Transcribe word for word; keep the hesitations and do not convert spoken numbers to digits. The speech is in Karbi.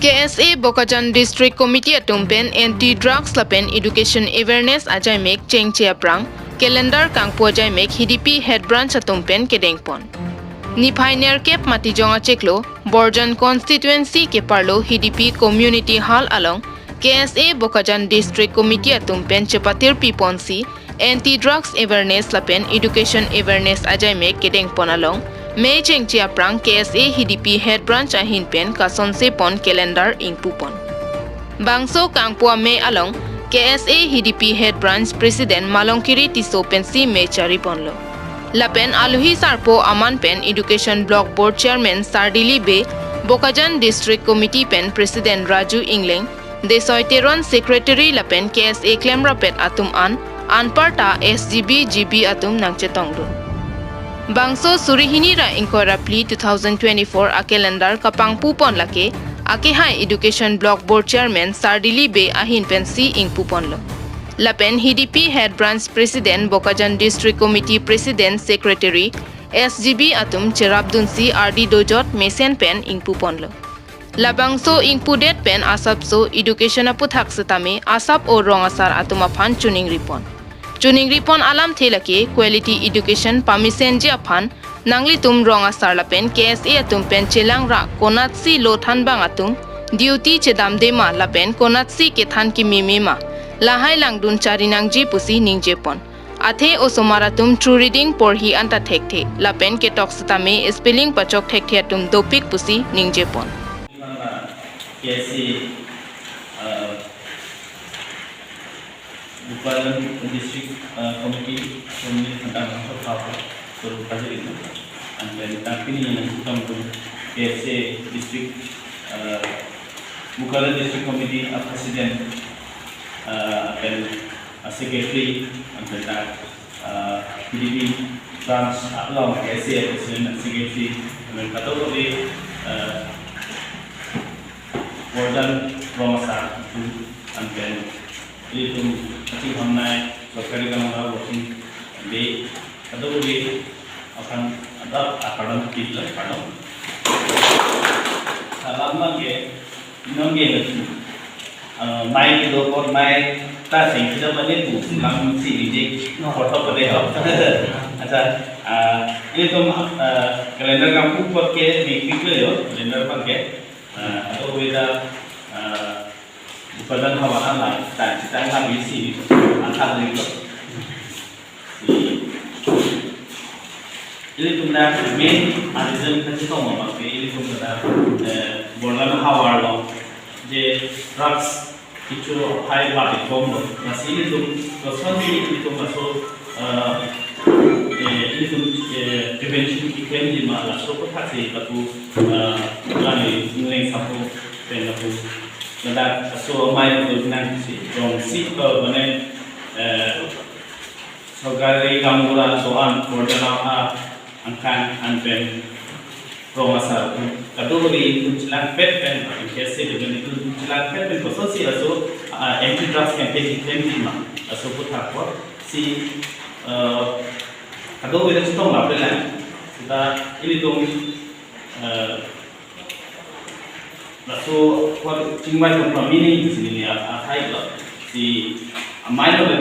K S A Bokajan District Committee atum pen anti drugs lapen education awareness ajaimek chengche aphrang calendar kangpu ajaimek H D P head branch atum pen kedengpon. Niphai nerkep Matijong achiklo, Borjan constituency keparlo H D P community hall along K S A Bokajan District Committee atum pen chepatirpiponsi anti drugs awareness lapen education awareness ajaimek kedengpon along mei chengche aphrang K S A H D P head branch ahin pen kasonsepon calendar ingpupon. Bangso kangpu amei along K S A H D P head branch president Malongkiri Tisso pensi mei chariponlo. Lapen alohi sarpo aman pen education block board chairman Sardili Bey, Bokajan District Committee pen president Raju Ingleng, Desoi Teron secretary lapen K S A klemrapet atum an, anparta S G B, G B atum nangchetongdun. Bangso suri hini ra ingkoi ra phli two thousand twenty-four a calendar kapangpupon lake akehai education block board chairman Sardili Bey ahin pensi ingpuponlo. Lapen H D P head branch president, Bokajan District Committee president, secretary, S G B atum cherapdunsi ardi dojot mesen pen ingpuponlo. Labangso ingpudet pen asapso education aputhak setame asap o rong asar atum aphan choningripon. Choningripon alamthe lake quality education pamesenji aphan nanglitum rong asar lapen K S A atum pen chelang ra konatsi lo thanbang atum duty chedamde ma lapen konatsi kethan kememe ma, lahai langdun charinangji pusi ningjepon. Athe osomar atum true reading porhi anta thekthe lapen ketok setame spelling pachok thekthe atum dopik pusi ningjepon. K S A, uh, Bokajan District, uh, Committee, Committee tentang masuk apa, suruh kasih itu. And then, tapi ini yang kita untuk K S A District, uh, Bokajan District Committee, uh, President, uh, and, uh, Secretary, and then, uh, H D P branch along K S A President and Secretary, and then kadokave, uh, Borjan rong asar atum, and then ilitum kachinghamnei sorkari gaonbura working day kadokave aphan adap akardom pitlo, kardom. Salam abangke, non ke, uh, mei kedo apot mei ta sengkida bane pu lamsi ningje, no, photo pade ho. Accha, uh, ilitum, uh, calendar kangpu apot ke ningpiklo yo, calendar abangke, uh, atau beda, uh, Bokajan havar alai, ta, ta, ta, bisi, angkat lagi. Ilitum dak main reason kachetong abangke, ilitum dak, eh, Borjan havar along je drugs kecho aphai badi bomlo. Lasi ilitum, kosonsi ilitum laso, eh, eh, ilitum, eh, prevention keklemji ma laso aputhak si lapu, eh, kali nguneng sapo pen lapu ladak laso amei lapu nangsi, jongsi, eh, mane, eh, sorkari gaonbura doan, Borjan angkang, and then rong asar atum kadokave ilitum chelangpet pen, K S A department ilitum chelangpet pen kosonsi laso, ah, anti drugs campaign keklemji ma, laso aputhak apotsi, eh, kadokave chetong lapen lang. Seta ilitum, eh, laso apot chingvai pon pamini si neli a-, athai lo. Si amei lo lagi.